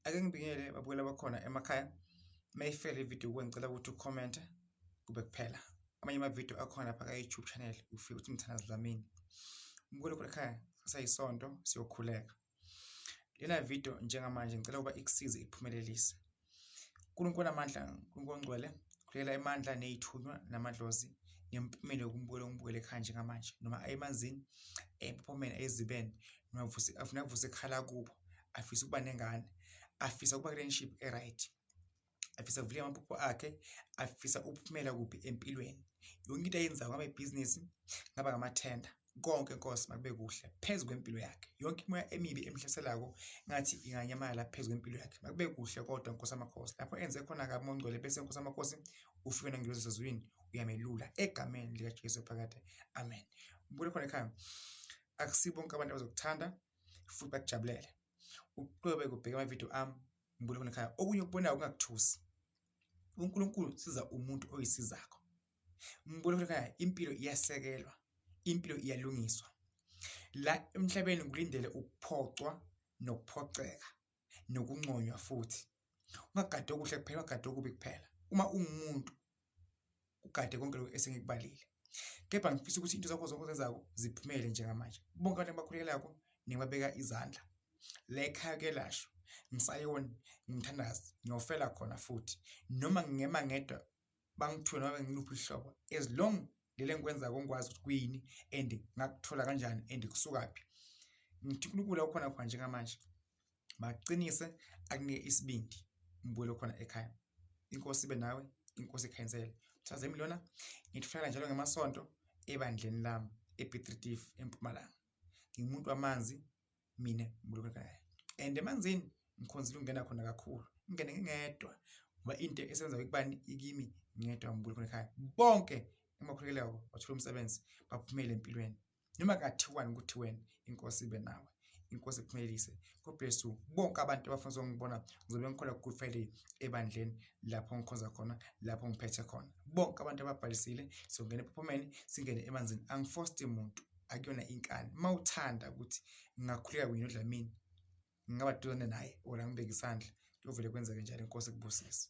Ake ngibingelele babukeli abakhona emakhaya. Mayifika le video kuwe ngicela ukuthi ucommente kube kuphela. Amanye amavidiyo akhona lapha ka-YouTube channel ufike uthi Mthandazi Dlamini. Mbukeli khona ekhaya saseyisonto siyokhuleka. Lena video njengamanje ngicela ukuba ikusize ikuphumelelise. Unkulunkulu amandla, uNkulunkulu ongcwele, khulekela amandla ney'thunywa namadlozi nempumelo yokumbukela ongibukele ekhaya njengamanje noma ayemanzini, empophomeni, ezibeni noma afuna kuvuse ekhala kubo, afisa ukuba nengane, afisa ukuba relationship e-right, afisa kuvuleka amaphupho akhe, afisa ukuphumela kuphi empilweni. Yonke into ayenzayo ngabe ibhizinisi, ngaba ngamathenda, konke Nkosi makube kuhle phezu kwempilo yakhe. Yonke imoya emibi emhlaselako ngathi inganyamalala phezu kwempilo yakhe. Makube kuhle kodwa Nkosi amakhosi. Lapho enze khona kabi mongcwele bese Nkosi amakhosi ufike nangilosi zasezulwini uyamelula egameni likaJesu phakade. Amen. Mbule khona ekhaya. Akusibo bonke abantu abazokuthanda futhi bakujabulele. Uqhubeke ubheke amavidiyo ami mbule khona ekhaya. Okunye okubonayo kungakuthusi. UNkulunkulu siza umuntu oyisizakho. Mbule khona ekhaya impilo iyasekelwa, impilo iyalungiswa. La emhlabeni kulindele ukuphoxwa nokuphoxeka nokunconywa futhi. Ungagadi okuhle kuphela, ungagadi okubi kuphela. Uma ungumuntu ugade konke lokhu esengikubalile. Kepha ngifisa ukuthi into zakho zonke ozenzako ziphumele njengamanje. Bonke abantu engibakhulekelayo ngibabeka izandla. La ekhaya kuyelashwa, ngisayoni, ngimthandazi, ngiyofela khona futhi. Noma ngingema ngedwa bangithuke noma bengiluphi uhlobo as long leli engikwenzayo ngikwazi ukuthi kuyini and ngakuthola kanjani and kusukaphi. Ngithi uNkulunkulu awukhona khona njengamanje makuqinise akunike isibindi ngibuyele khona ekhaya. Inkosi ibe nawe, inkosi ikhanyisele. Mthazemi lona ngithufela njalo ngemasonto ebandleni lami ePiet Retief eMpumalanga. Ngingumuntu wamanzi mina ngibulokekayo and emanzini ngikhonzile ukungena khona kakhulu ngingene ngingedwa ngoba into esenza ukubani ikimi ngedwa ngibule khona ekhaya bonke emakhulekelayo bathola umsebenzi baphumele empilweni noma kungathiwani ukuthi wena inkosi ibe nawe inkosi iphumelelise God bless you bonke abantu abafuna ukungibona ngizobe ngikhona Good Friday ebandleni lapho ngikhonza khona lapho ngiphethe khona bonke abantu ababhalisile sizongena ephuphumeni singene emanzini angifosti muntu akuyona inkani uma uthanda ukuthi ngingakhuleka kunye noDlamini ngingaba duzane naye or angibeke isandla kuyovele kwenzeke njalo inkosi ikubusise.